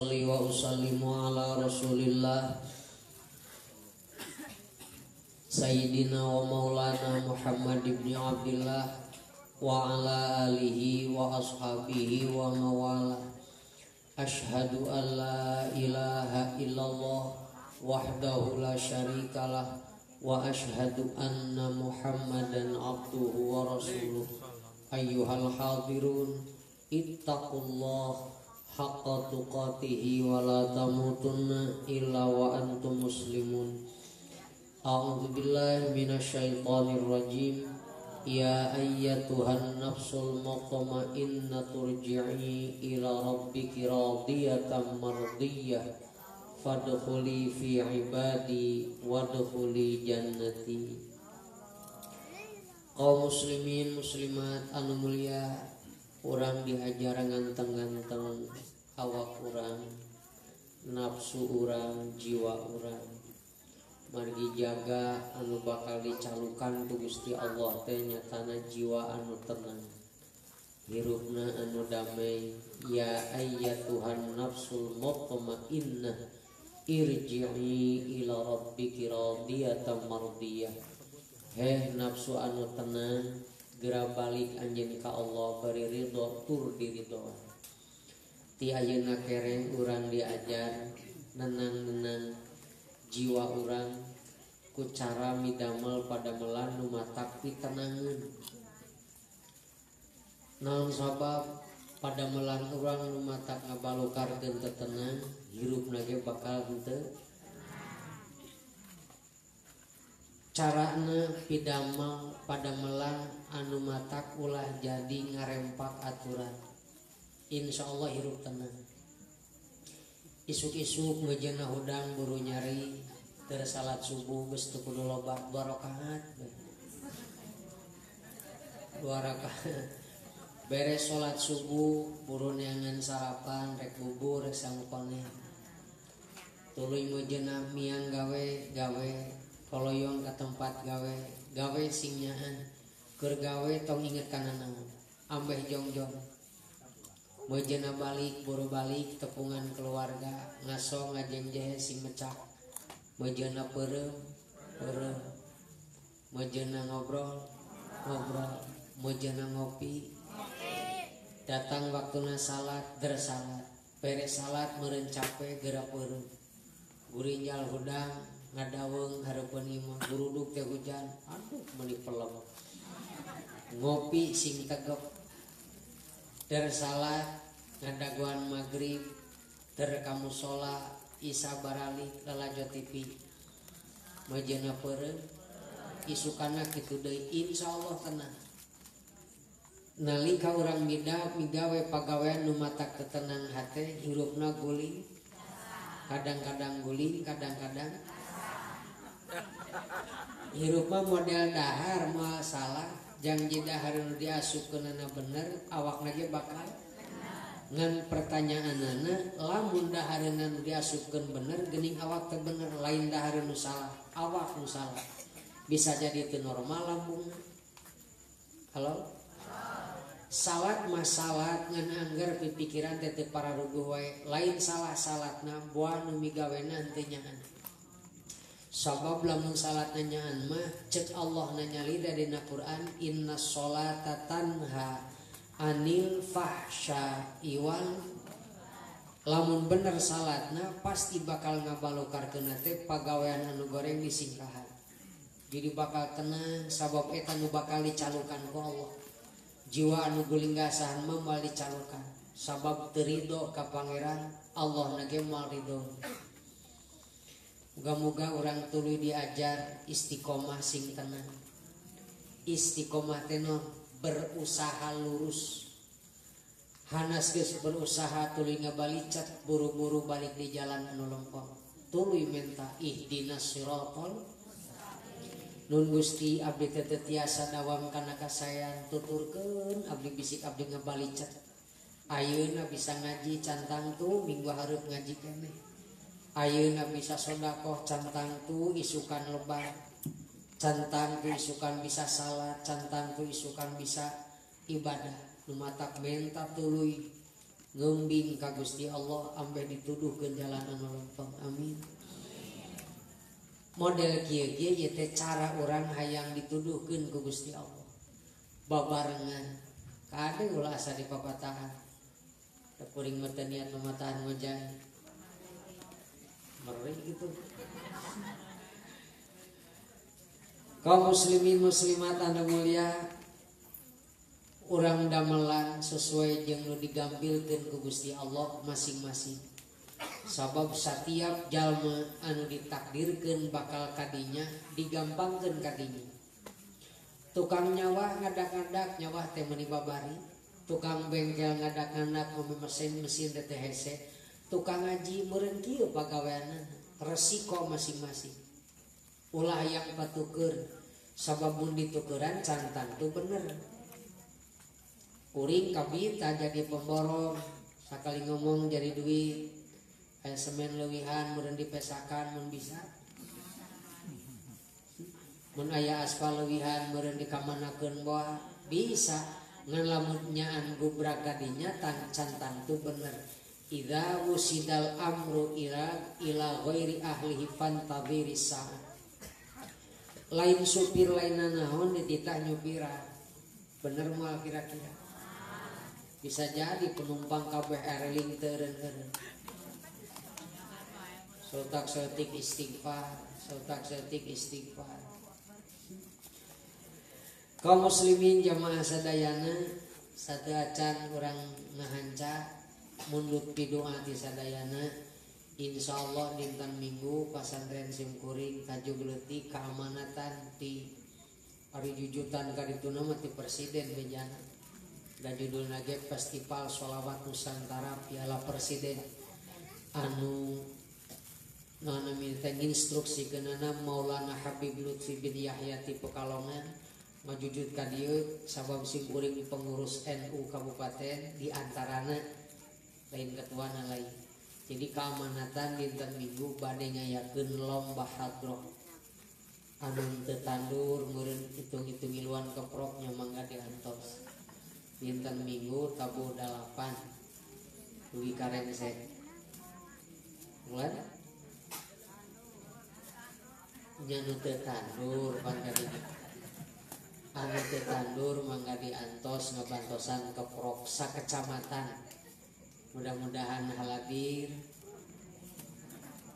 Wa usallimu ala rasulillah Sayyidina wa maulana Muhammad ibn Abdillah wa ala alihi wa ashabihi wa mawala. Ashhadu an la ilaha illallah wahdahu la syarikalah wa ashhadu anna Muhammadan abduhu wa rasuluh. Ayyuhal hadirun, ittaqullah haqqa tuqatihi wa la tamutunna illa wa antum muslimun. A'udzu billahi minasyaitonir rajim. Ya ayyatuhan nafsul mutmainnah turji'i ila rabbiki radiyatan mardiyah fadkhuli fi ibadi wadkhuli jannati. Kaum muslimin muslimat anu mulia, urang diajar nganteng-nganteng awak urang, nafsu urang, jiwa urang. Margi jaga anu bakal dicalukan ku Gusti Allah teh nyatana jiwa anu tenang, hirupna anu damai. Ya ayyatuhan nafsul mutmainnah irji'i ila rabbiki radiyatan mardiyah. Heh nafsu anu tenang, gera balik anjeun ka Allah bari ridho tur diridhoan. Ti ayeuna kereng urang diajar nenang-nenang jiwa urang ku cara midamel padamelan nu matak pitenangeun. Naon sabab padamelan urang nu matak ngabalukarkeun teu tenang, hirupna ge bakal henteu. Carana pidamel padamelan anu matak ulah jadi ngarempak aturan, insyaallah hirup tenang. Isuk-isuk ngejena hudang buru nyari teu salat subuh geus teu kudu loba, dua rakaat, dua rakaat. Beres salat subuh buru neangan sarapan, rek bubur rek sangkone. Tuluy ngejena miang gawe gawe, koloyong ke tempat gawe gawe sing nyaan. Keur gawe tong inget kana naon, ambeh jongjong. Mejena balik buru balik tepungan keluarga, ngaso ngajengjehe sing mecak. Mejena peureum peureum, mejena ngobrol ngobrol, mejena ngopi. Datang waktuna salat der salat, beres salat meureun cape geura peureum. Gurinjal hudang ngadaweung hareupeun imah, guruduk teh hujan, aduh meuni pelem. Ngopi sing tegep. Der salat ngadaguan magrib, der ka musala isa baralik lalajo TV. Majena peureum isukana kitu deui, insyaallah tenang. Nalika urang migawe pagawean nu matak tetenang hate, hirupna guling. Kadang-kadang guling, kadang-kadang hirup mah model dahar moal salah. Jang dahar nu diasupkeunana bener, awakna ge bakal ngan pertanyaanana lamun dahareuna nu diasupkeun bener geuning awak teh bener, lain dahareun nu salah, awak nu salah. Bisa jadi teu normal lambungna. Halo? Salat mah salat ngan angger pipikiran teh teu pararuguh wae, lain salah salatna boa nu migawena henteu nyaan. Sabab lamun salat nanyaan mah cek Allah nanyalira dina Quran, inna sholata tanha anil fahsya'i wal. Lamun bener salatna pasti bakal ngabalukarkeun teh pagawean anu goreng disingkahan. Jadi bakal tenang sabab eta nu bakal dicalukan ku Allah. Jiwa anu gulinggasahan mah moal dicalukan sabab teu ridho ka Pangeran, Allah na ge moal ridho. Muga-muga orang tuluy diajar istiqomah sing tenang. Istiqomah teh berusaha lurus. Hanas geus berusaha tuluy ngabalicat, buru-buru balik di jalan anu lempeng. Tuluy menta ihdinas siratal. Nun Gusti abdi teh teu tiasa dawam kana kasaean, tuturkeun abdi bisik abdi ngabalicat. Ayeuna bisa ngaji can tangtu, minggu hareup ngaji keneh. Ayeuna bisa sodakoh can tangtu, isukan lebar. Can tangtu isukan bisa salat, can tangtu isukan bisa ibadah. Nu matak menta tuluy Ngembing ka Gusti Allah ambeh dituduhkeun jalan anu lempeng. Amin. Model kieu ge ieu teh cara urang hayang dituduhkeun ku Gusti Allah. Babarengan kade ulah asa dipapatahan. Teu kuring mah teu niat mamatahan ngojay. Meri gitu. Kaum muslimin muslimat anu mulia, urang damelan sesuai jeung nu digambilkeun ku Gusti Allah masing-masing. Sabab satiap jalma anu ditakdirkeun bakal kadinya digampangkeun kadinya. Tukang nyawa ngadak-ngadak nyawa teh meuni babari, tukang bengkel ngadak-ngadak ngome mesin-mesin teh hese, tukang ngaji meureun kieu pagaweanna, resiko masing-masing. Ulah yang patuker, sabab mun ditukeran can tangtu bener. Kuring kabita jadi pemborong, sakali ngomong jadi duit. Aya semen leuwihan meureun dipesakan mun bisa. Mun aya aspal leuwihan meureun dikamanakeun boa bisa. Ngan lamun nyaan gubrak kadinya can tangtu bener. Idza wusidal amru ila ghairi ahlihi fantadhiris saah. Lain supir lain nanaon dititah nyupiran. Bener moal kira-kira. Bisa jadi penumpang kabeh ereling teureun-eureun. Sotak setik istighfar, sotak setik istighfar. Kaum muslimin jamaah sadayana satu acan urang ngahanca mundut pidoa ti sadayana. Insyaallah dinten Minggu pasantren simkuring tajuk leutik keamanatan ti ari jujutan kadituna mah ti presiden bejana. Da judulna ge Festival Sholawat Nusantara Piala Presiden anu nami teh nginstruksikeunana Maulana Habib Lutfi bin Yahya ti Pekalongan ngajujut ka dieu sabab simkuring pengurus NU kabupaten di antarana lain ketuana lain. Jadi keamanatan dinten Minggu bade ngayakeun lomba hadroh anu teu tandur meureun hitung-hitung ngiluan keprok nya mangga diantos. Dinten Minggu tabuh 8 dugi ka rengsek. Mulai nya nu teu tandur mangga di anu teu tandur mangga diantos ngabantosan keprok sakecamatan. Mudah-mudahan haladir.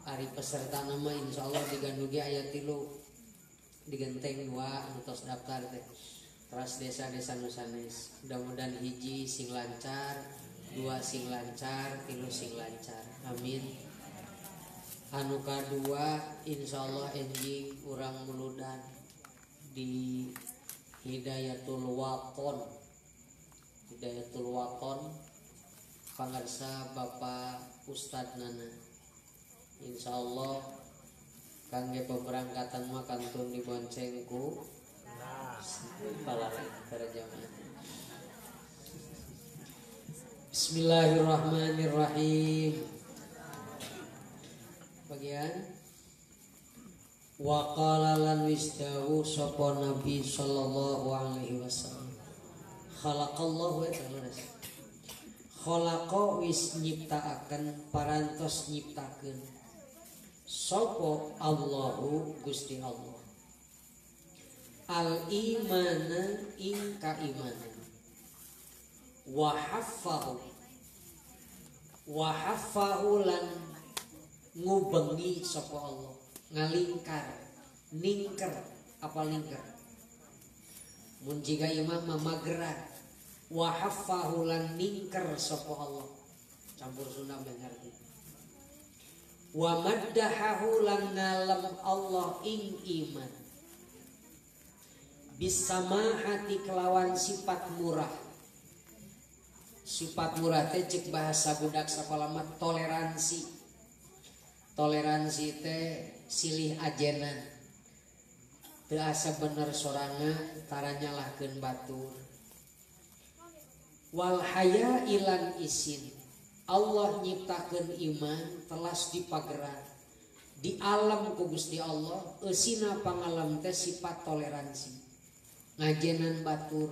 Ari peserta nama insyaallah digandugi aya 3 digenteng 2 anu tos daftar teh. Teras desa-desa nu sanes. Mudah-mudahan hiji sing lancar, 2 sing lancar, 3 sing lancar. Amin. Anu kadua insyaallah enjing urang muludan di Hidayatul Waton. Hidayatul Waton pangarsa Bapak Ustad Nana. Insyaallah kangge pemberangkatan mah kantun diboncengku. Bismillahirrahmanirrahim. Bagian wa qala lan wisdahu sapa Nabi sallallahu alaihi wasallam. Khalaqallahu ta'ala khalaqa wis nyiptaaken parantos nyiptakeun sapa Allahu Gusti Allah. Al imana ing kaimanan wa haffahu wa haffahu lan ngubengi sapa Allah, ngalingkar ningker apa lingkar mun jiga imam mamageran wa haffahu lan ningker sapa Allah, campur Sunda mengerti. Wa maddahahu lan ngalem Allah ing iman bisamahati kelawan sifat murah. Sifat murah teh cek bahasa budak sakola mah toleransi. Toleransi teh silih ajenan. Teu asa bener sorangan tara nyalahkeun batur. Wal haya ilan isin. Allah nyiptakeun iman telas dipageran. Di alam ku Gusti Allah eusina pangalam teh sifat toleransi. Ngajenan batur.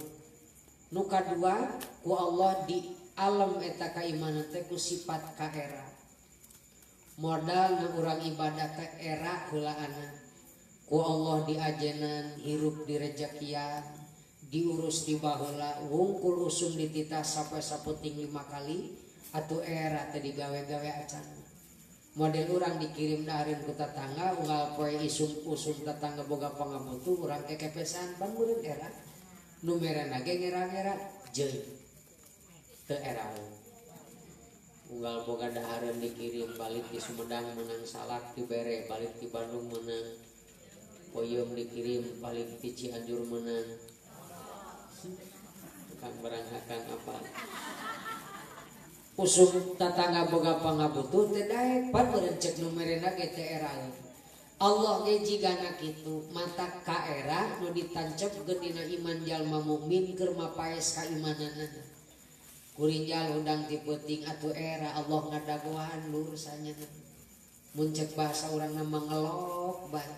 Nu kadua ku Allah di Alam eta kaimanan teh ku sifat kaera. Modal na urang ibadah teh era heulaana. Ku Allah diajenan hirup direjekian, diurus di baheula, wungkul usum dititah sampai saputing 5 kali atuh era teh digawe-gawe acan. Model urang dikirim dahareun ku tetangga unggal poe isum usum tetangga boga pangabutuh urang kekepesan pan meureun era. Nu merena ge ngera-ngera jeung teu era. Unggal boga dahareun dikirim balik di Sumedang menang salak dibere, balik di Bandung menang poyeum dikirim, balik di Cianjur menang tukang barang akan apa. Usum tetangga boga pangabutuh teh daek pan meureun cek nu merena ge teu era. Allah ge jigana kitu mata kaera nu ditancepkeun dina iman jalma mukmin keur mapaes kaimananana. Kurinjal hudang ti peuting atuh era Allah ngadagoan lur sanyana. Mun cek bahasa urang mah ngelok bae.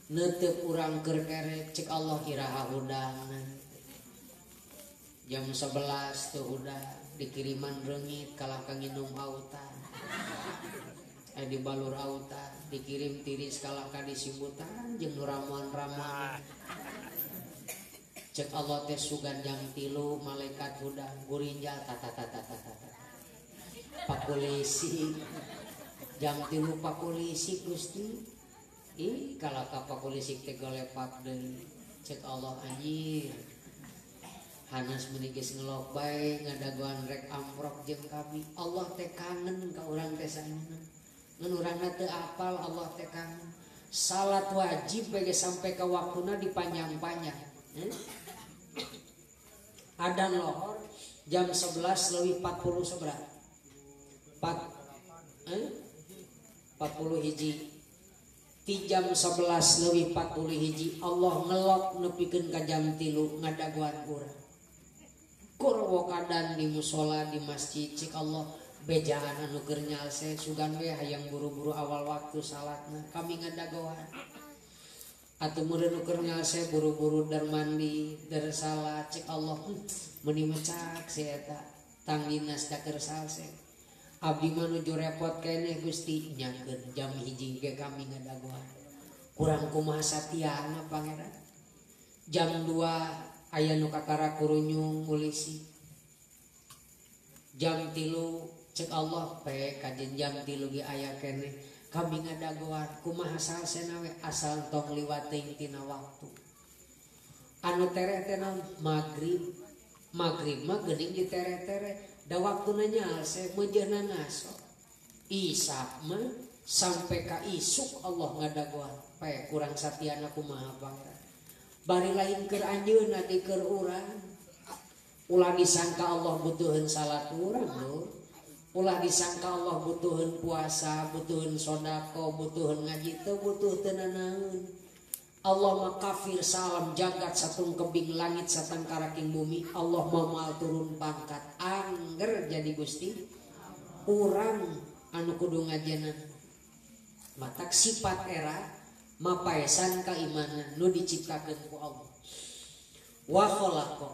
Neuteup urang keur kerek cek Allah iraha hudangna. Jam 11 teu hudang dikiriman reungit kalah ka nginum autan. Di balur autan dikirim tiris kalah ka disimbutan jeung nu ramuan-ramuan. Cek Allah teh sugan jam 3 malaikat hudang gurinjal tata tata tata tata. Pakulisi jam 3 pakulisi Gusti. Ih kalah ka pakulisi teh golepak deui. Cek Allah anjir. Hanas meuni geus ngelok bae ngadagoan rek amprok jeung kami. Allah teh kangen ka urang teh saeuna. Ngan urangna teu apal Allah teh kangen. Salat wajib bae sampai ka waktuna dipanjang-panjang. Adan lohor jam 11 leuwih 40 seberapa? 40 hiji. Ti jam 11 leuwih 40 hiji Allah ngelok nepikeun ka jam 3 ngadagoan urang. Kur wokadan di musola di masjid cik Allah bejaan anu keur nyalse sugan we hayang buru-buru awal waktu salatna kami ngadagoan. Atuh meureun nu keur nyalse buru-buru der mandi der salat cik Allah meuni mecak si eta tang dinas da keur salse. Abdi mah nuju repot keneh Gusti nyakeun jam 1 ge kami ngadagoan. Kurang kumaha satiana pangeran. Jam 2 aya nu kakara kurunyung ngulisi. Jam 3 cek Allah pe kajen jam 3 ge aya keneh kami ngadagoan kumaha salsena we asal tong liwat teuing tina waktu. Anu tereh teh naon magrib. Magrib mah geuning ditereh-tereh da waktuna nyalse meujeuhna ngaso. Isya mah sampai ka isuk Allah ngadagoan pe kurang satiana kumaha pangeran. Bari lain keur anjeunna di keur urang. Ulah disangka Allah butuheun salat urang lho. Ulah disangka Allah butuheun puasa, butuheun sedekah, butuheun ngaji teu butuh teu nanaon. Allah mah kafir salam jagat satung kebing langit satangkaraking bumi. Allah mah moal turun pangkat angger jadi Gusti urang anu kudu ngajenan. Matak sifat era mapaesan keimanan nu diciptakeun ku Allah. Wa khalaqa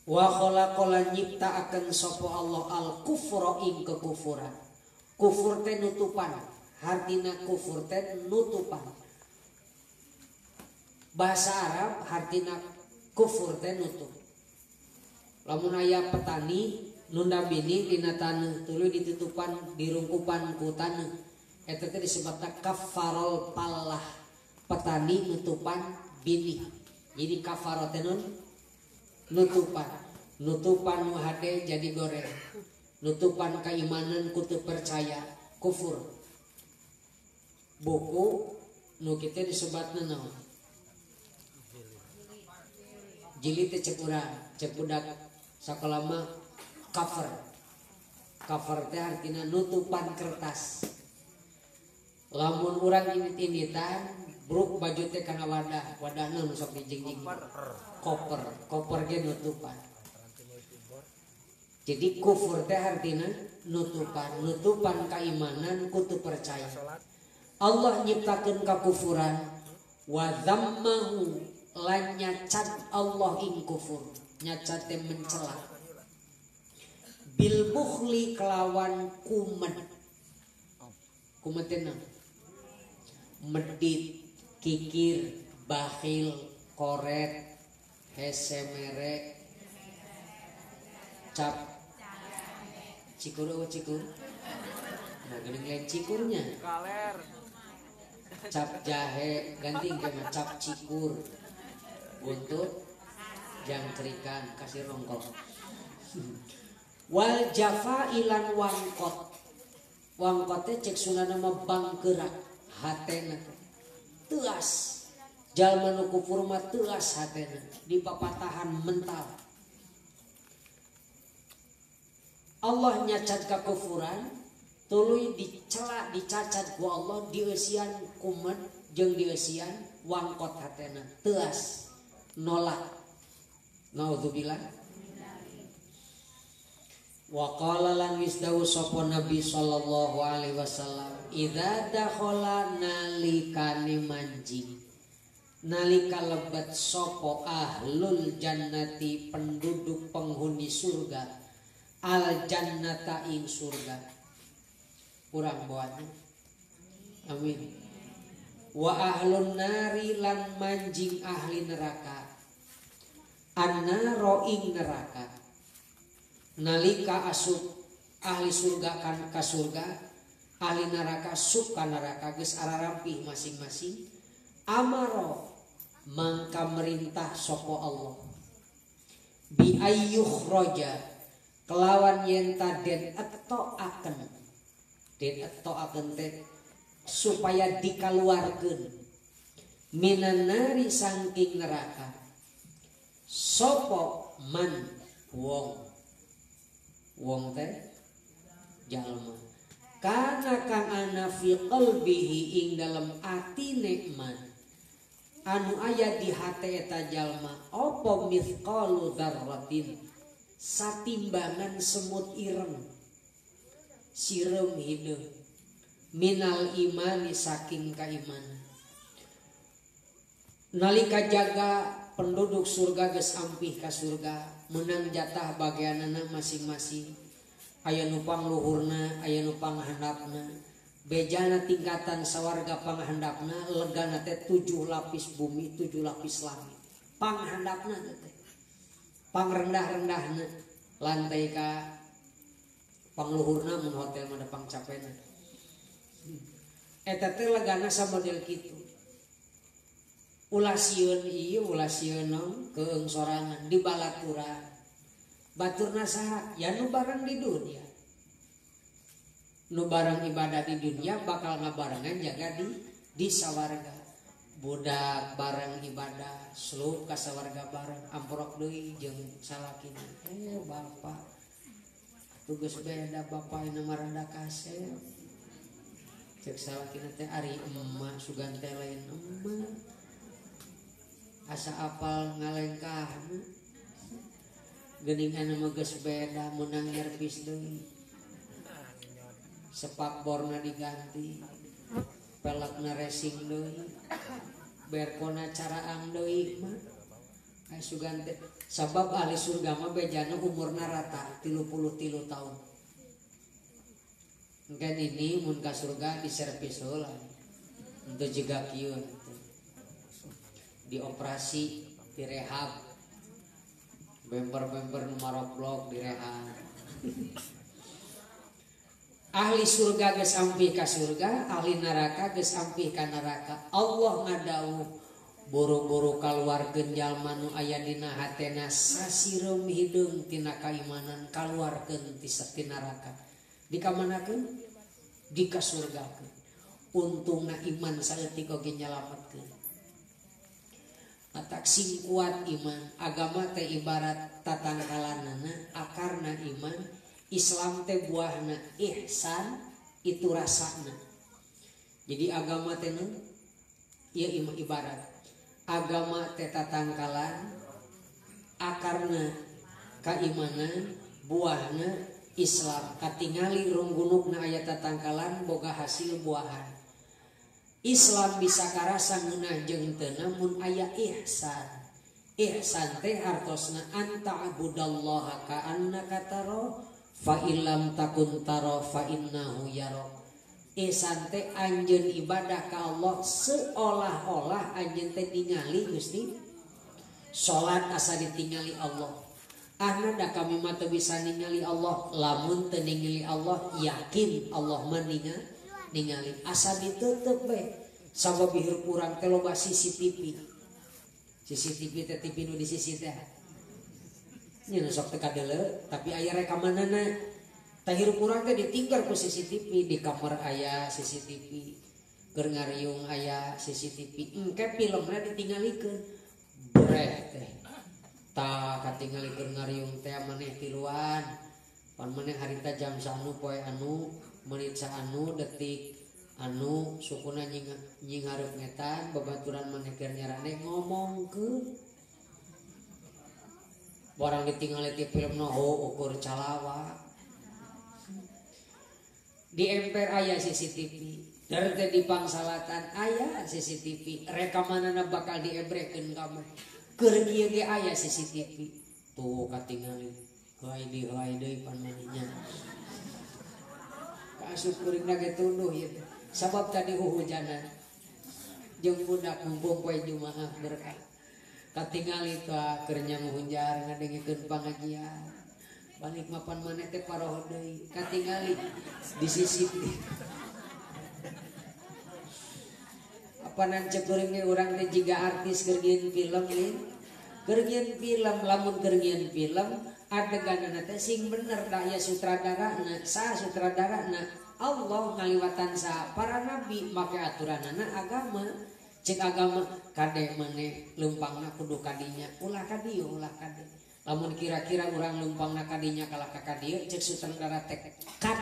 wa khalaqa lan nyiptaakeun sapa Allah al kufra ing kekufuran. Kufur teh nutupan, hartina kufur teh nutupan. Bahasa Arab hartina kufur teh nutup. Lamun aya petani nunda bini dina taneuh tuluy ditutupan dirungkupan ku taneuh. Eta teh disebutna kafarol palah, petani nutupan bini. Jadi kafarol teh nutupan, nutupan nu hade jadi goreng, nutupan keimanan ku teu percaya kufur. Buku nu kitu disebutna naon? Jilid teh cek urang, cek budak sakola mah cover. Cover teh artina nutupan kertas. Lamun urang indit-inditan bruk baju teh kana wadah, wadahna nu sok dijingjing. Koper, koper ge nutupan. Jadi kufur teh artina nutupan, nutupan keimanan ku teu percaya. Allah nyiptakeun kakufuran wa dzammahu lan nyacat Allah ing kufur. Nyacat teh mencela. Bil bukhli kelawan kumet. Kumet teh medit, kikir, bakhil, koret, hese mere, cap, cikur, oh cikur. Nah, geuning lain cikurnya. Kaler. Cap jahe, ganti ke cap cikur. Buntut jangkrikan, kasih rongkok. Wal jafa ilan wangkot. Wangkotnya cek sunana mah bangkerak hatena teh. Teas. Jalma nu kufur mah teas hatena, dipapatahan mental. Allah nyacat kakufuran, tuluy dicela dicacat ku Allah dieusian kumet jeung dieusian wangkot hatena, teas nolak. Naudzubillah. Wa qala lan wis dawuh sapa Nabi sallallahu alaihi wasallam, idza dakhala nalikane manjing, nalika lebet sapa ahlul jannati penduduk penghuni surga, al jannata ing surga. Kurang buatnya. Amin. Wa ahlun nari lan manjing ahli neraka, annaro ing neraka. Nalika asup ahli surga kan ka surga, ahli neraka sup ka neraka, geus ararampih masing-masing. Amaro mangka merintah sapa Allah bi ayyukhraja kelawan yenta den etoaken, den etoaken teh supaya dikaluarkeun minan nari saking neraka sapa man wong, wong teh jalma kana kang ana fi qalbihi ing dalem atine man anu aya di hate eta jalma apa mithqalu dzarratin satimbangan semut ireng sireum hideung minal imani saking kaimanan. Nalika jaga penduduk surga geus ampih ka surga menang jatah bagianana masing-masing, aya nu pangluhurna aya nu panghandapna, bejana tingkatan sawarga panghandapna legana teh 7 lapis bumi 7 lapis langit panghandapna teh pangrendah-rendahna lantai ka pangluhurna mun hotel mah da pangcapena eta teh legana samodel kitu. Ulah sieun ieu ulah sieun naon keung sorangan di balaturan baturna saha ya nu bareng di dunia, nu bareng ibadah di dunia bakal ngabarengan jaga di sawarga. Budak bareng ibadah slup ka sawarga bareng amprok deui jeung salakina, bapak tugas beda bapak ini mah rada kasep cek salakina teh ari emak sugan teh lain emak asa apal ngalengkahna geuning anu mah geus beda meunang nyervis deui sepak borna diganti pelekna racing deui berkona caraang deui mah aya sugan teh sabab ahli surga mah bejana umurna rata 33 tahun. Engken ini mun ka surga diservis heula untuk jiga kieu dioperasi direhab bemper-bemper nu maroblok direhab. Ahli surga geus ampih ka surga, ahli neraka geus ampih ka neraka. Allah ngadawuh buru-buru kaluarkeun jalma nu aya dina hatena sasireum hideung tina kaimanan kaluarkeun ti neraka. Dikamanakeun? Dikasurgakeun. Untungna iman saeutik oge nyalametkeun. Matak sing kuat iman, agama teh ibarat tatangkalanana, akarna iman, Islam teh buahna ihsan, itu rasana. Jadi agama teh nu ieu ibarat agama teh tatangkalan, akarna kaimanan, buahna Islam. Katingali runggunukna aya tatangkalan boga hasil buahan. Islam bisa karasa ngeunah jeung teu namun aya ihsan. Ihsan teh hartosna anta abudallaha ka'annaka tarahu Fa illam takun tara fa innahu yarok. Ihsan teh anjeun ibadah ka Allah seolah-olah anjeun teh ningali Gusti. Salat asa ditingali Allah. Ahna da kami mah teu bisa ningali Allah, lamun teu ningali Allah yakin Allah mah ningali. Asa ditutup we. Sabab hirup urang teh loba CCTV. CCTV teh TV nu di sisi teh. Nya nu sok teu kadeuleu tapi aya rekamanana. Tah hirup urang teh ditinggal ku CCTV, di kamar aya CCTV, keur ngariung aya CCTV. Engke filmna ditinggalikeun. Breh teh. Tah katingali keur ngariung teh maneh tiluan. Pan maneh harita jam sanu poe anu, menit saanu, detik anu sukuna nying hareup ngetan babaturan maneh keur nyarane ngomongkeun. Barang ditinggali ti filmna ho ukur calawak. Di emper aya CCTV, der teh di pangsalatan aya CCTV, rekamanana bakal diebrekeun ka mah. Keur kieu ge aya CCTV. Tuh katingali heuay deui heuay deui pan manehnya. Kaasup kuringna ge tunduh ieu teh. Sabab tadi huhujanan. Jeung budak mumpung poe Jumaah berkah. Katingali tah keur nyamuhunjar ngadengikeun pangajian. Balik mapan maneh teh paroho deui. Katingali di CCTV. Apanan cek kuring ge urang teh jiga artis keur nyieun film ieu. Keur nyieun film lamun keur nyieun film adeganana teh sing bener da aya sutradarana, saha sutradarana? Allah ngaliwatan saha para nabi make aturanana agama. Cek agama kade maneh leumpangna kudu kadinya, ulah ka dieu ulah ka dieu. Lamun kira-kira urang leumpangna kadinya kalah ka dieu cek sutradara teh cut.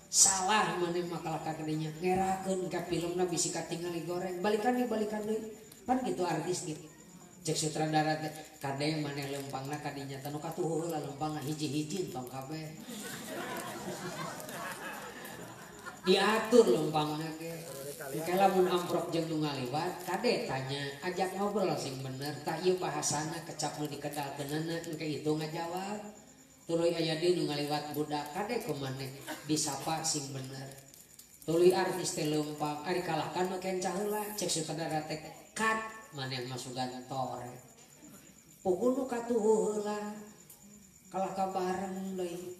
Salah maneh mah kalah ka kadinya, ngerakeun ka filmna bisi katingali goreng, balikan deui. Pan kitu artis gitu. Cek sutradara teh kade maneh leumpangna kadinya teh nu katuhu heula leumpangna hiji-hiji tong kabeh. Diatur leumpangna ge. Engke lamun amprok jeung nu ngaliwat kade tanya, ajak ngobrol sing bener, tah ieu bahasana kecap nu dikedalkeunana engke itu ngajawab. Tuluy aya deui nu ngaliwat budak kade ku maneh disapa sing bener. Tuluy artis teh leumpang ari kalahkan mah kenca heula cek sutradara teh cut maneh masukan tore. Puguh nu katuhu heula kalah ka bareng deui.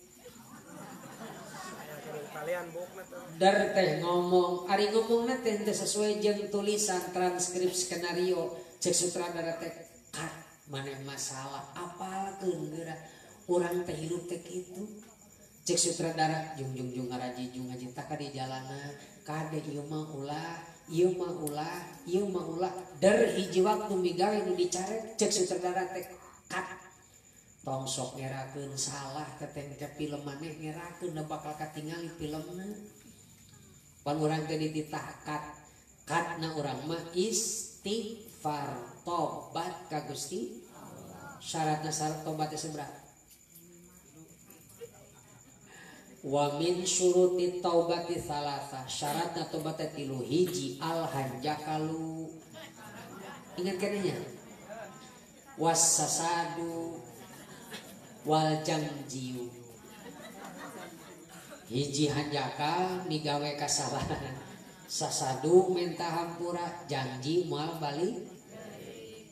Dar teh ngomong ari ngomongna teh teu sesuai jeung tulisan transkrip skenario cek sutradara teh cut maneh masalah apalkeun geura urang teh hirup teh kitu. Cek sutradara jung jung jung ngaraji jung ngaji tah ka di jalana kade ieu mah ulah ieu mah ulah ieu mah ulah der hiji waktu migawe nu dicarek cek sutradara teh cut. Tong sok ngerakeun salah teteh ke film maneh ngerakeun da bakal katingali filmna. Pan urang teh dititah cut. Cut-na urang mah istighfar tobat ka Gusti. Syaratna syarat tobat teh seberapa? Wa min syuruti taubati salasa. Syaratna tobat teh tilu, hiji al hanjakalu. Ingat kenanya? Wasasadu wal jangjiu. Hiji hanjakal migawe kasalahan, sasadu minta hampura, janji moal balik.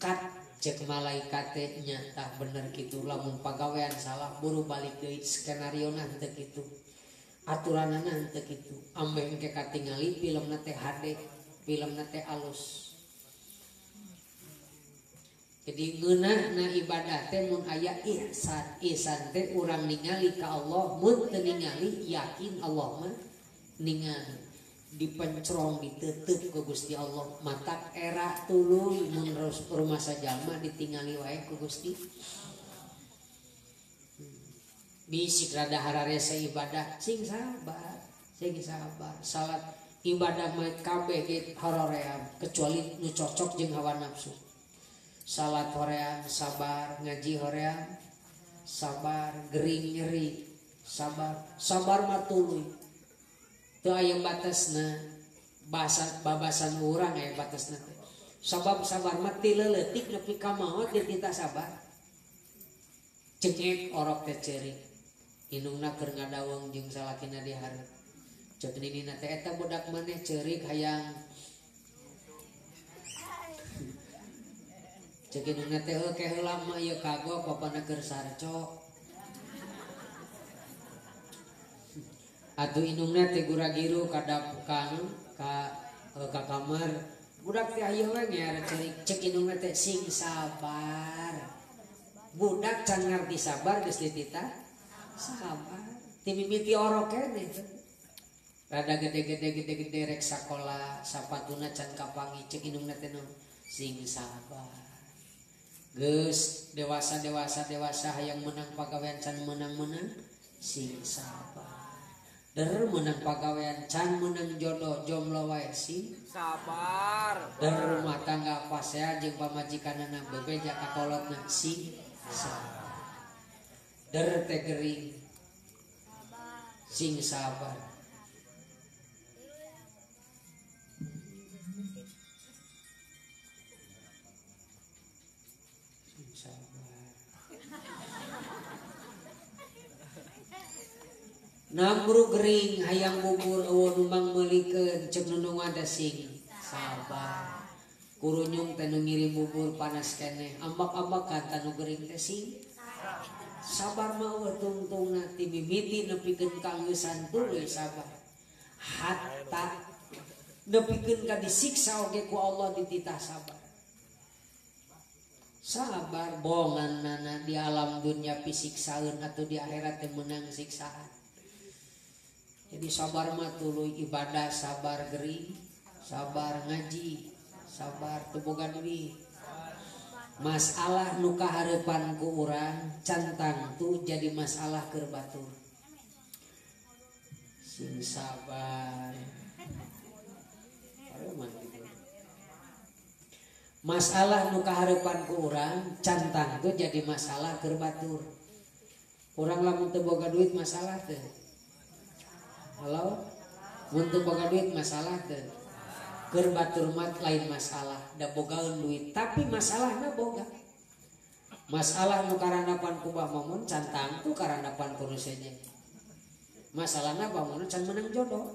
Kat cek malaikat teh nya tah bener kitu lamun pagawean salah buru balik deui skenariona henteu kitu. Aturanana henteu kitu. Ambeh engke katingali filmna teh HD, filmna teh alus. Jadi ngeunahna ibadah teh mun aya ihsan. Ihsan teh urang ningali ka Allah, mun teu ningali yakin Allah mah ningali. Dipencrong ditutup ku Gusti Allah, matak era tuluy mun rumasa jalma ditingali wae ku Gusti. Bisik rada hararese ibadah sing sabar, sing sabar. Salat ibadah mah kabeh ge horoream kecuali nu cocok jeung hawa nafsu. Salat hoream sabar, ngaji hoream sabar, gering nyeri sabar, sabar mah tuluy. Teu aya batasna, babasan urang aya batasna teh. Sabab sabar mah ti leutik nepi ka maot dititah sabar. Cengek orok teh ceurik. Indungna keur ngadaweng jeung salakina di hareup. Ceuk ninina teh eta budak maneh ceurik hayang. Ceuk indungna teh heuh ke heula mah ieu kagok bapana keur sarco. Atuh indungna teh gura-giru ka ka kamar. Budak teh aya we ngear ceurik. Ceuk indungna teh sing sabar. Budak can ngarti sabar geus dititah sabar. Ti mimiti orok keneh. Rada gede-gede rek sakola sapatuna can kapangi ceuk indungna teh sing sabar. Geus dewasa hayang menang pagawean can menang-menang sing sabar. Der menang pagawean can menang jodoh jomblo wae sing sabar. Der rumah tangga pasea jeung pamajikanana bebeja ka kolotna sing sabar. Der teh gering sing sabar. Sing sabar. Nambru gering hayang bubur eueuh nu mangmeulikeun ceuk nunungan teh sing sabar. Kurunyung teh nu ngirim bubur panas keneh ambak-ambakan tanu gering teh sing sabar mah eueuh tungtungna ti mimiti nepikeun ka angeusan tuluy sabar. Hatta nepikeun ka disiksa oge ku Allah dititah sabar. Sabar bongan nana di alam dunia pisiksaeun atau di akhirat teh meunang siksaan. Jadi sabar mah tuluy ibadah, sabar gering, sabar ngaji, sabar teu boga duit. Masalah nu kahareupan ku urang can tangtu jadi masalah keur batur. Sing sabar. Masalah nu kahareupan ku urang can tangtu jadi masalah keur batur. Urang lamun teu boga duit masalah teu. Halo, mun teu boga duit masalah teu. Keur batur mah lain masalah, da bogaeun duit, tapi masalahna boga. Masalah nu karandapan ku Bah Mamun can tangtu karandapan ku nu sejen. Masalahna Bah Mamun can menang jodoh.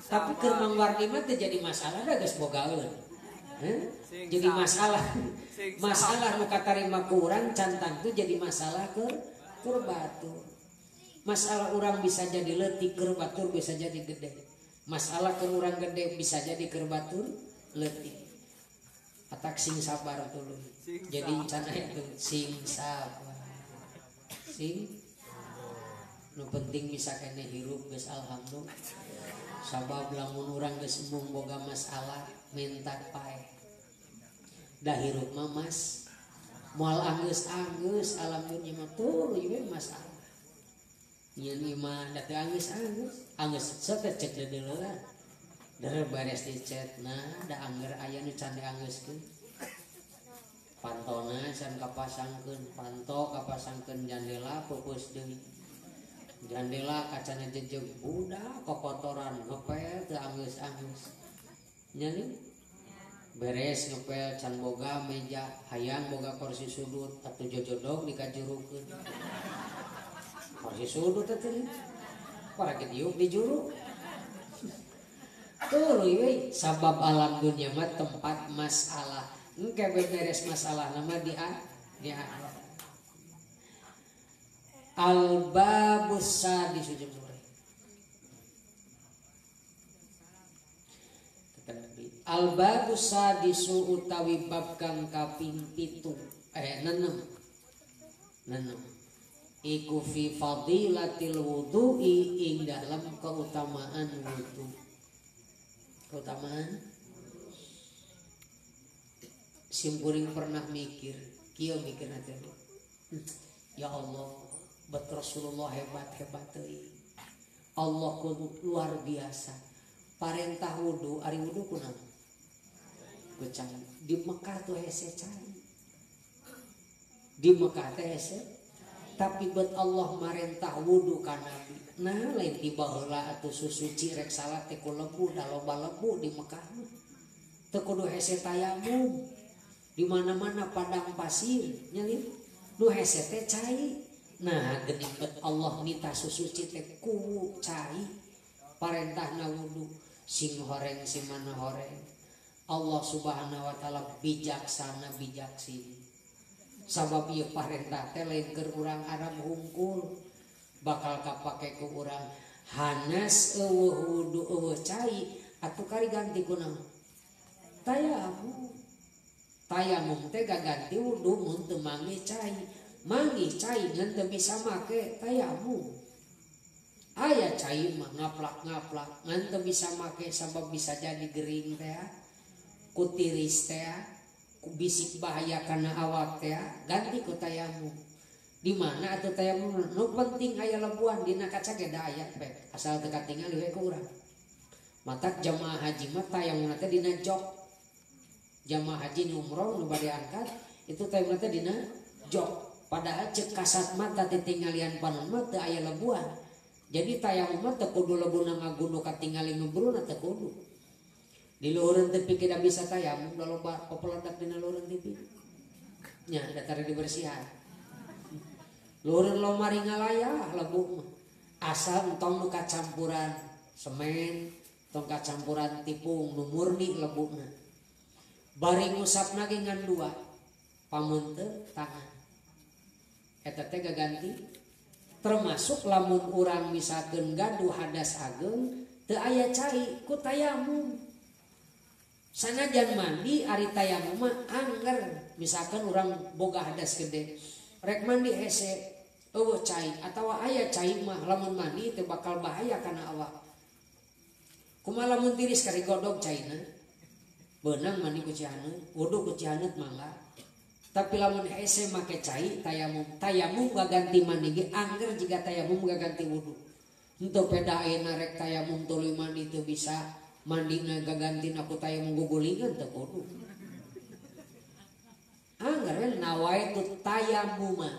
Tapi keur Mang Wardi mah teu jadi masalah da geus bogaeun. Jadi masalah. Masalah nu katarima ku urang can tangtu jadi masalah keur batur. Masalah orang bisa jadi leutik keur batur bisa jadi gede. Masalah keur urang gede bisa jadi keur batur leutik. Atak sing sabar tuluy. Jadi can aya tuh sing sabar. Sing nu penting bisa keneh hirup geus alhamdulillah. Sabab lamun urang geus embung boga masalah minta paeh. Da hirup mah mas moal anggeus-anggeus alam dunya mah tuluy we masalah. Nyen imah da teu anggeus-anggeus, anggeus sok cek deuleuan. Der beres dicet nah da angger aya nu can dianggeuskeun. Pantona can kapasangkeun, panto kapasangkeun jandela peupeus deui. Jandela kacana jejeg budak kokotoran ngepel teu anggeus-anggeus. Nya beres ngepel can boga meja, hayang boga kursi sudut atuh jojodog dikajurukeun. Kursi sudut teh para diuk di juru. Tuluy we sabab alam dunia mah tempat masalah. Engke beres masalah nama di akhirat. Al babus sadis jam sore. Al babus sadisu utawi bab kang kaping 7 6. Iku fi fadilatil wudu'i ing dalam keutamaan wudu. Keutamaan simkuring pernah mikir, kieu mikirna teh. Ya Allah, bet Rasulullah hebat-hebat teuing. Allah kudu luar biasa. Parentah wudu, ari wudu kunaon? Ku cai. Di Mekah tuh hese cai. Di Mekah teh hese. Tapi bet Allah marentah wudu ka Nabi. Nah lain tiba heula atuh susuci rek salat teh ku lebu da loba lebu di Mekah mah. Teu kudu hese tayamum. Di mana-mana padang pasir nya nu hese teh cai. Nah geuning Allah nita susuci teh ku cai parentahna wudu sing horeng sing mana horeng. Allah Subhanahu wa taala bijaksana bijaksini. Sabab ieu parentah teh lain keur urang Arab hungkul bakal kapake ku urang hanas eueuh wudu eueuh cai atuh kari ganti kunaon tayamum. Tayamum teh gaganti wudu mun teu manggih cai, manggih cai ngan teu bisa make tayamum. Aya cai mah ngaplak-ngaplak ngan teu bisa make sabab bisa jadi gering teh, ku tiris teh, ku bisik bahaya kana awak teh, ganti ku tayamum. Di mana atuh tayamum nu penting aya lebuan dina kaca ge da aya pek asal teu katingali we ku urang. Matak jamaah haji mah tayamumna teh dina jok. Jamaah haji nu umroh nu bade angkat itu tayamumna teh dina jok. Padahal cek kasat mata titinggalian panon mah teu aya lebuan. Jadi tayamum mah teu kudu lebuna ngagundu katingali ngebruna teu kudu. Di luhureun tepi kita bisa tayamum da loba popeledak dina luhureun tepi. Nya datar dibersihan. Luhureun lomari ngalayah lebu mah. Asal entong nu kacampuran semen, tong kacampuran tipung nu murni lebuna. Bari ngusapna ge ngan dua pamunte tangan. Eta teh gaganti termasuk lamun urang misalkeun gaduh hadas ageung teu aya cai ku tayamum. Sanajan mandi ari tayamum mah angger misalkan urang boga hadas gede rek mandi hese eueuh cai atawa aya cai mah lamun mandi teu bakal bahaya kana awak. Kumaha lamun tiris kari godog caina beunang mandi ku cihaneut, wudu ku cihaneut mangga. Tapi lamun hese make cai tayamum, tayamum gaganti mandi ge angger jiga tayamum gaganti wudu. Henteu peda ayeuna rek tayamum tuluy mandi teu bisa, mandina gagantina ku tayamum gugulingan teu kudu. Angger we nawaitu tayamuma.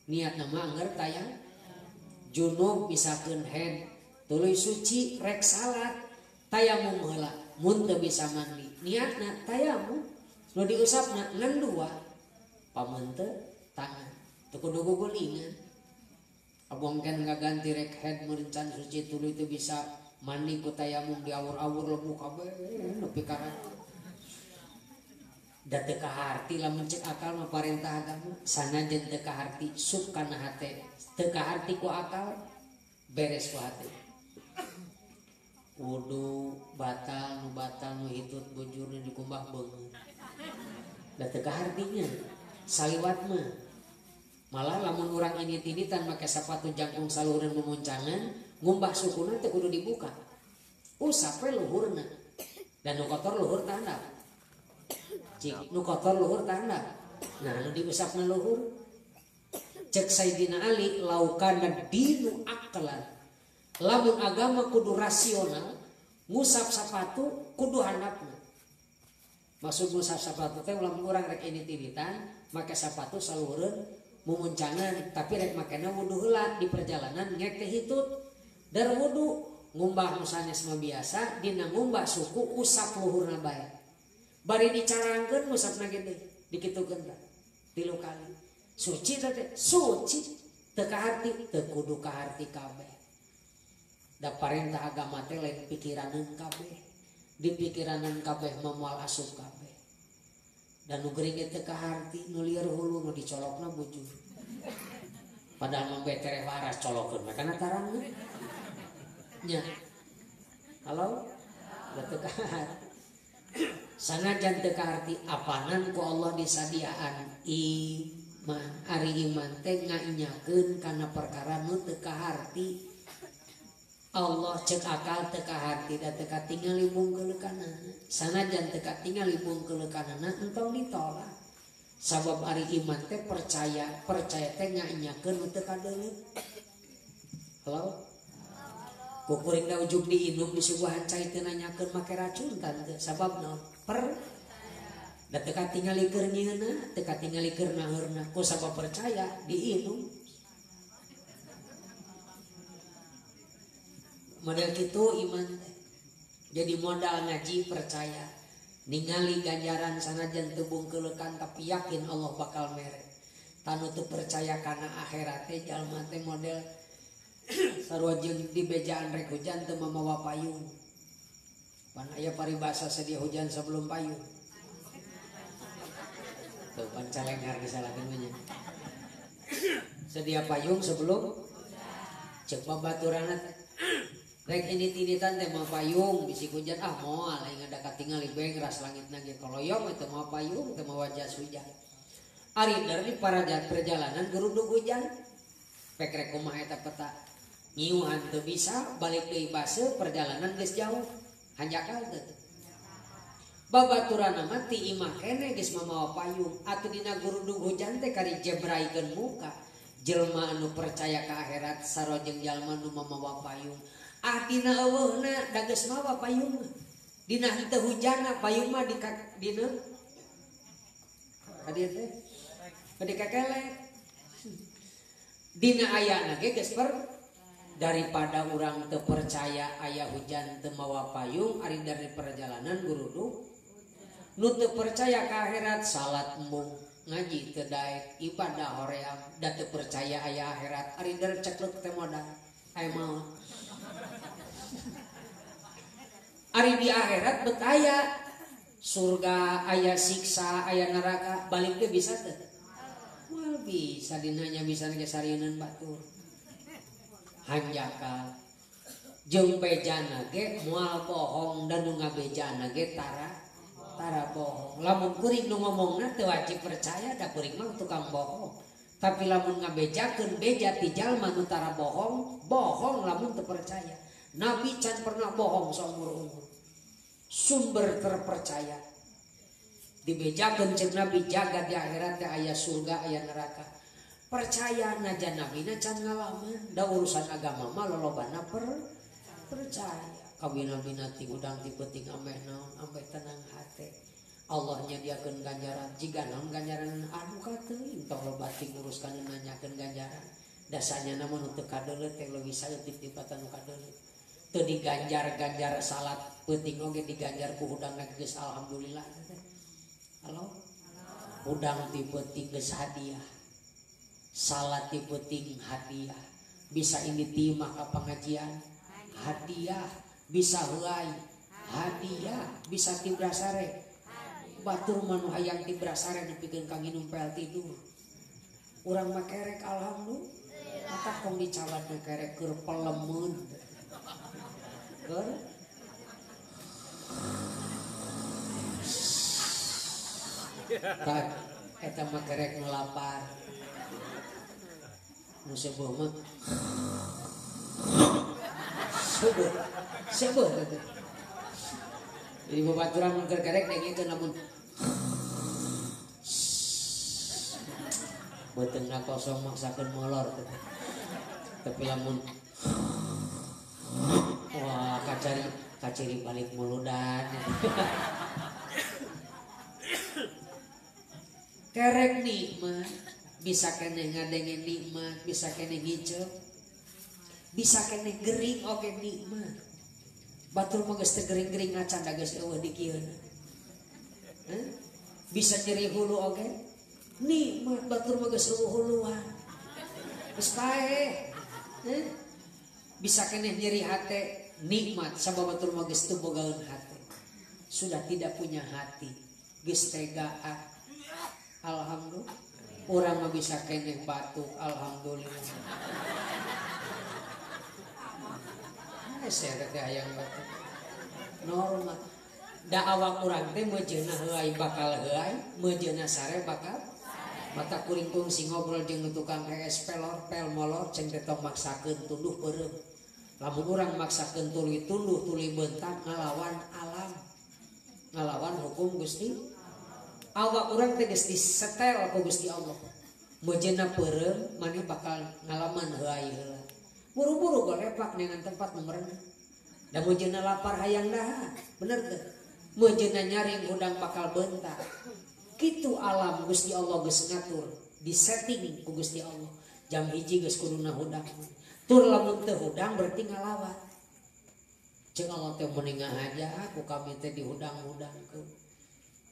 Niatna mah angger tayam. Junub misalkeun head tuluy suci rek salat tayamum heula mun teu bisa mandi. Niatna tayamum nu diusapna ngan dua pamunte tangan teu kudu gugulingan. Abongken ngaganti rek head mun can suci tuluy teu bisa mandi ku tayamum diawur-awur lebu kabeh nepi ka da teu kaharti lamun cek akal mah parentah agama sanajan teu kaharti sup kana hate teu kaharti ku akal beres ku hate. Wudu batal nu hitut bujurna dikumbah beungeut da teu kahartinya saliwat mah. Malah lamun urang ini-tinitan make sapatu jangkung saluhureun memuncangan ngumbah sukuna teu kudu dibuka, usap we luhurna dan nu kotor luhur tandap cik nu kotor luhur tandap. Nah nu diusapna luhur cek Sayyidina Ali laukana dinu aklan lamun agama kudu rasional ngusap sapatu kudu handapna. Maksud ngusap sapatu teh lamun urang rek ini-tinitan make sapatu saluhureun mumuncangan tapi rek makena wudu heula di perjalanan ngek teh hitut dar wudu ngumbah nu sanes mah biasa dina ngumbah suku usap luhurna bae bari dicarangkeun ngusapna ge deui dikitukeun tah 3 kali suci teh suci teu kaharti teu kudu kaharti kabeh. Da parentah agama teh lain pikiraneun kabeh di pikiraneun kabeh mah moal asup kabeh. Dan nu gering teu kaharti nu lieur hulu nu dicolokna bujur. Padahal mah betere waras colokeun mah kana tarangna. Nya. Halo? Da teu kaharti. Sanajan teu kaharti apanan ku Allah disadiaan iman. Ari iman teh ngainyakeun kana perkara nu teu kaharti. Allah cek akal teu kaharti da teu katingali bungkeulekanana. Sanajan teu katingali bungkeulekanana entong ditolak. Sabab ari iman teh percaya, percaya teh ngainyakeun nu teu kadeuleu. Halo? Kukuring da ujug diinum disuguhan cai teu nanyakeun make racun tante. Sabab naon? Per da teu katingali keur nyieunna, teu katingali keur naheurna. Ku sabab percaya diinum. Model kitu iman teh. Jadi modal ngaji percaya, ningali ganjaran sanajan teu bungkeulekan tapi yakin Allah bakal mere. Tanu teu percaya kana akhirat teh jalma teh model sarua jeung di bejaan rek hujan teu mamawa payung. Pan aya paribasa sedia hujan sebelum payung. Tuh pan calengar disalahkeun mah nya. Sedia payung sebelum cek babaturanna teh. Rek ini-tinitan teh mau payung bisi hujan ah moal aing ada katingali bengras langitna ge koloyong teu mau payung teu mawa jas hujan. Ari dari para perjalanan geruduk hujan. Pek rek kumaha eta peta. Nyiuhan teu bisa balik deui base perjalanan geus jauh. Hanjakal teu. Babaturanna mah ti imah keneh geus mamawa payung atuh dina geruduk hujan teh kari jebraikeun muka. Jelma anu percaya ka akhirat sarua jeung jalma nu mamawa payung. Ah dina eueuhna da geus mawa payung. Dina henteu hujanna payung mah di dina ka dieu teh ka kakelek. Dina ayana ge geus daripada urang teu percaya aya hujan teu mawa payung ari dari perjalanan guruduk. Nu teu percaya ka akhirat salat embung ngaji teu daek ibadah hoream da teu percaya aya akhirat ari der ceklek teh modal aya maot. Ari di akhirat bet aya surga, aya siksa, aya neraka, balik teh bisa teu? Moal bisa dinanya bisa ge sarieun batur. Hanjakal jeung bejana ge moal bohong dan nu ngabejana ge tara bohong. Lamun kuring nu ngomongna teu wajib percaya da kuring mah tukang bohong. Tapi lamun ngabejakeun beja ti jalma nu tara bohong, bohong lamun teu percaya. Nabi can pernah bohong saumur-umur. Sumber terpercaya. Dibejakeun ceuk Nabi jaga di akhirat teh aya surga, aya neraka. Percaya najan nabina can ngalaman, da urusan agama mah lolobana percaya. Kawin nabina ti hudang ti peuting ameh naon, ameh tenang hate. Allah nyadiakeun ganjaran, jiga naon ganjaran anu kateuing tong loba ting urus kana nanyakeun ganjaran. Dasanya mah nu teu kadeuleut teh leuwih saeutik dipatan nu kadeuleut. Teu diganjar-ganjar salat peuting oge diganjar ku hudangna geus alhamdulillah. Halo? Hudang ti peuting geus hadiah. Salat ti peuting hadiah. Bisa ini timah ka pengajian hadiah, bisa heulai hadiah, bisa tibrasare. Batur mah nu hayang tibrasare nepikeun ka nginum pel tidur. Urang mah kerek alhamdulillah. Mata tong dicawat nu kerek keur pelemeun. Keur tak eta mah kerek nu lapar. Nu seueuh mah seueuh seueuh teh. Jadi babaturan mun keur kerek dengekeun lamun beuteungna kosong maksakeun molor teh. Tapi lamun wah kacari balik muludan. Kerek nikmat, bisa keneh ngadenge nikmat, bisa keneh ngiceup, bisa keneh gering oge nikmat. Batur mah geus teu gering-gering acan da geus eueuh di kieu. Bisa nyeri hulu oge nikmat, batur mah geus eueuh huluan. Geus paeh. Bisa keneh nyeri hate nikmat sabab batur mah geus teu bogaeun hate. Sudah tidak punya hati, geus tegaan. Alhamdulillah. Urang mah bisa keneh batuk, alhamdulillah. Saya teh hayang batuk. Normal. Da awak urang teh meujeuna heuay bakal heuay, meujeuna sare bakal. Mata kuring kungsi ngobrol jeung tukang hees pelor pel molor ceng teh tong maksakeun tunduh peureum. Lamun urang maksakeun tuluy tunduh tuluy bentak ngalawan alam. Ngalawan hukum Gusti. Awak urang teh geus disetel ku Gusti Allah. Meujeuna peureum maneh bakal ngalaman heuay heula. Buru-buru golepak dengan tempat nu merenah. Da meujeuna lapar hayang dahar, bener teu? Meujeuna nyaring hudang bakal bentak. Kitu alam Gusti Allah geus ngatur, disetting ku Gusti Allah. Jam 1 geus kuduna hudang. Tur lamun teu hudang berarti ngalawan. Ceuk Allah teh meningah aja ku kami teh dihudang-hudangkeun.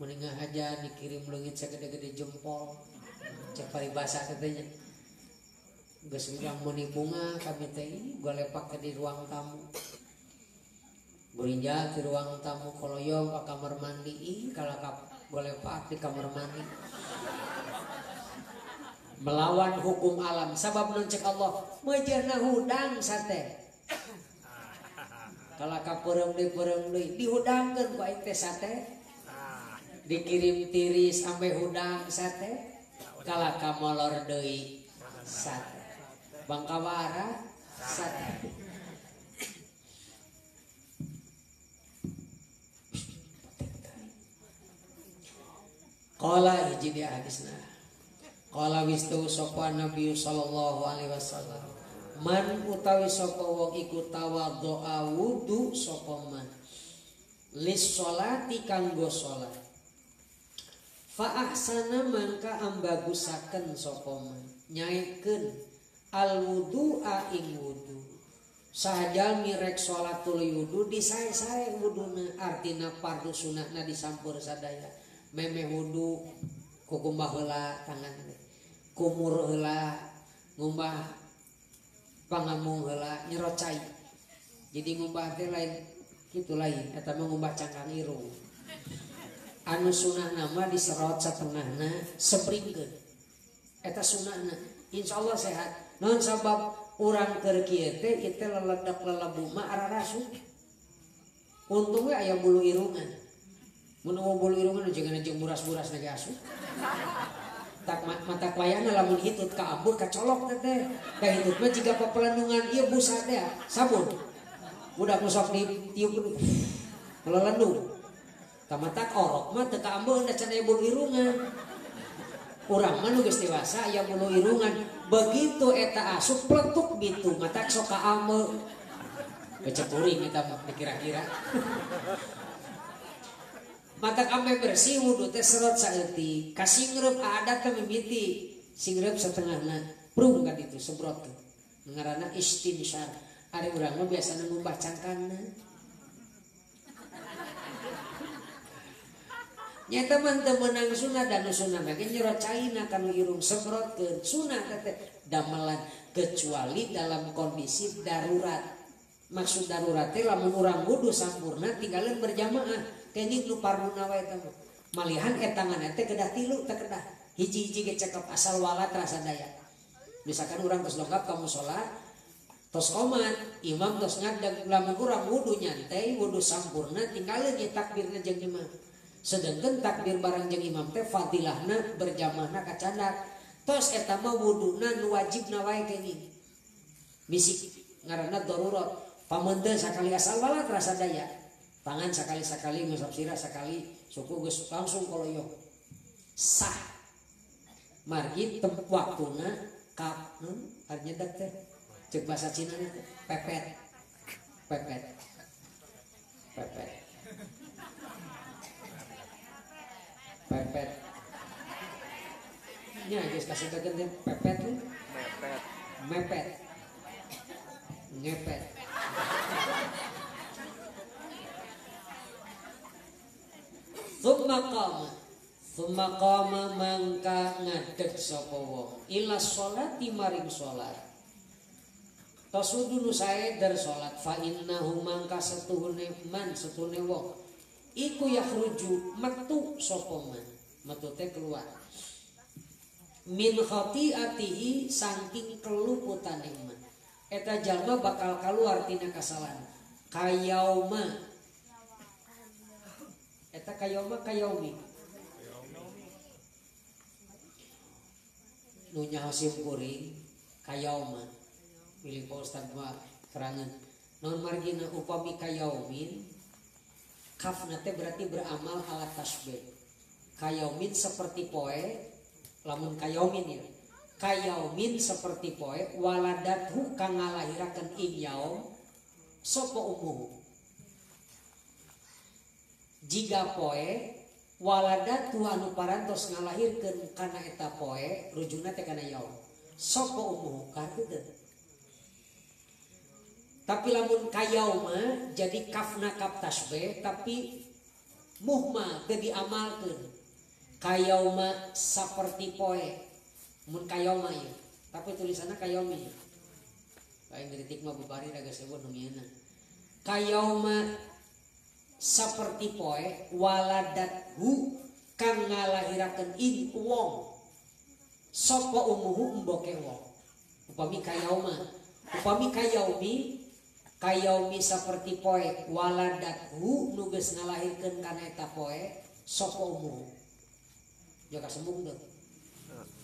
Meningah aja dikirim leungit sagede-gede jempol. Cek paribasa katanya. Geus urang meuni bunga kami teh golepak di ruang tamu. Burinjal di ruang tamu koloyong ka kamar mandi ih kalakap golepak di kamar mandi. Melawan hukum alam sabab nun cek Allah meujeuhna hudang sate. Kalakap peureum deui dihudangkeun ku aing teh sate. Dikirim tiris sampai hudang sate. Kalakap molor deui sate. Bangkawara sate. Qala hiji dia hadisna. Qala wistu sapa Nabi sallallahu alaihi wasallam. Man utawi sapa wong iku tawaddoa wudu sapa man. Lis sholati kanggo salat. Fa ahsana mangka ambagusaken sapa man. Nyaekeun al wudu'a ing wudu. Sajalmi rek salat tuluy wudu disae-sae wuduna artina fardu sunahna disampur sadaya. Memeh wudu kukumbah heula tangan teh. Kumur heula ngumbah pangamung heula nyerot cai. Jadi ngumbah teh lain kitu lain eta mah ngumbah cangkang irung. Anu sunahna mah diserot satengahna sebringkeun. Eta sunahna insyaallah sehat. Non sabab urang keur kieu teh ieu teh leledak lelebu mah ararasuk. Untung we aya bulu irungan. Mun eueuh bulu irungan jeung jeung buras-buras na ge asup. Tak mata wayana lamun hitut ka ambeu kacolok teh teh. Da hitut mah jiga papelendungan ieu busa teh sabun. Budak nu sok ditiup melelendung. Tamatak orok mah teu ka ambeu da can aya bulu irungan. Urang mah nu geus dewasa aya bulu irungan. Begitu eta asup pletuk gitu matak sok ka ambeu. Kecepuring eta mah dikira-kira. Matak ambe bersih wudu teh serot saeutik. Kasingreup adat teh mimiti singreup setengahna prung ka ditu sebrot teh. Ngaranna istinsyar. Ari urang mah biasana ngumbah cangkangna. Nyata mah teu meunang sunah dan nu sunah mah ge nyerot caina kanu irung semprotkeun sunah teh damelan kecuali dalam kondisi darurat. Maksud darurat teh lamun urang wudu sampurna tinggalin berjamaah kenging nu parluna wae eta mah. Malihan etangan teh kedah tilu teh kedah hiji-hiji ge cekap asal walat rasa daya. Misalkan urang tos lengkap ka musala tos qomat imam tos ngadeg lamun urang wudu nyantai wudu sampurna tinggalin ye takbirna jeung imam. Sedangkan takbir bareng jeung imam teh fadilahna berjamaahna kacandak. Tos eta mah wuduna nu wajibna wae kenging. Bisik ngaranna darurat. Pameunteun sakali asal walat rasa daya. Tangan sakali-sakali ngusap sirah sakali suku geus langsung koloyok. Sah. Margi waktuna kap artinya nyedak teh. Cek bahasa Cina teh pepet. Pepet. Pepet. Pepet. Nya geus kasih teh pepet tuh. Mepet. Mepet. Ngepet. Thumma qama mangka ngadeg sapa wong ila sholati maring salat. Tos wudu nu sae dar salat fa innahu mangka setuhune man setuhune wong iku yakhruju metu sapa man metu teh keluar min khati'atihi saking keluputane man eta jalma bakal keluar tina kasalahan kayauma eta kayauma kayaumi nu nyaho sim kuring kayauma pilih Pak Ustad mah terangan non margina upami kayaumin kafna teh berarti beramal ala tasbih kayaumin seperti poe lamun kayaumin ya kayaumin seperti poe waladathu kang ngalahirakeun ing yaum sapa umuhu jiga poe waladatu anu parantos ngalahirkeun kana eta poe rujuna teh kana yaum sapa umuhu kartu teu. Tapi lamun kayauma jadi kafna kaf tasbih tapi muhma teu diamalkeun kayauma saperti poe Mun kayauma ieu, tapi tulisanna kayaumi. Lain kritik mah bubari raga sebuah nu mieuna. Kayauma saperti poe waladathu kang ngalahirakeun ing wong. Sapa umuhu emboke wong. Upami kayauma, upami kayaumi, kayaumi saperti poe waladathu nu geus ngalahirkeun kana eta poe sapa umuhu. Jaga sembung deh.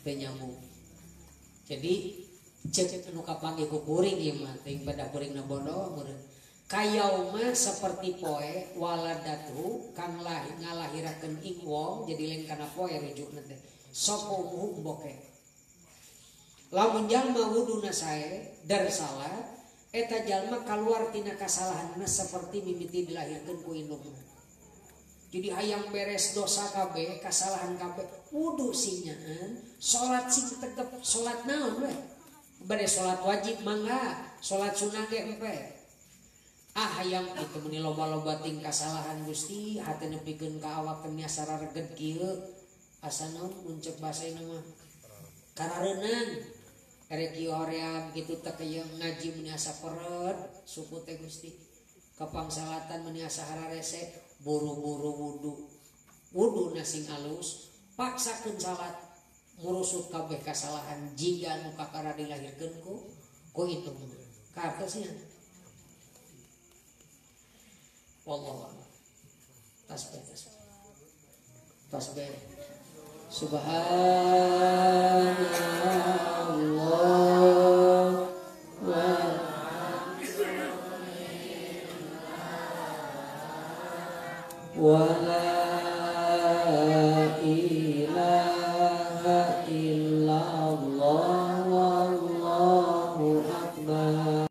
Teu nyambung. Jadi cek nu kapanggih ku kuring ieu mah teuing pada kuringna bodoh meureun. Kayauma seperti poe waladatu kang ngalahirakeun ing wong jadi lain kana poe rujukna teh. Sapa umuhu emboke. Lamun jalma wuduna sae dar salat eta jalma kaluar tina kasalahanna seperti mimiti dilahirkeun ku indungna. Jadi hayang beres dosa kabeh, kasalahan kabeh, wudu sing nyaan, salat sing tegep, salat naon we. Bade salat wajib mangga, salat sunah ge empe. Ah hayang itu meni loba-loba ting kasalahan Gusti, hate nepikeun ka awak teh asa rareged kieu. Asa naon mun ceuk basa ieu mah. Karareunang. Erek kieu hoream kitu teh kaya ngaji meni asa peret suku teh Gusti. Kapangsalatan meni asa hararese. Buru-buru wudu, wudu sing alus, paksakeun salat, murusut kabeh kasalahan jiga nu kakara dilahirkeun ku itu kaartosna. Wallahu a'lam. Tasbih, tasbih. Tasbih. Subhanallah wa la ilaha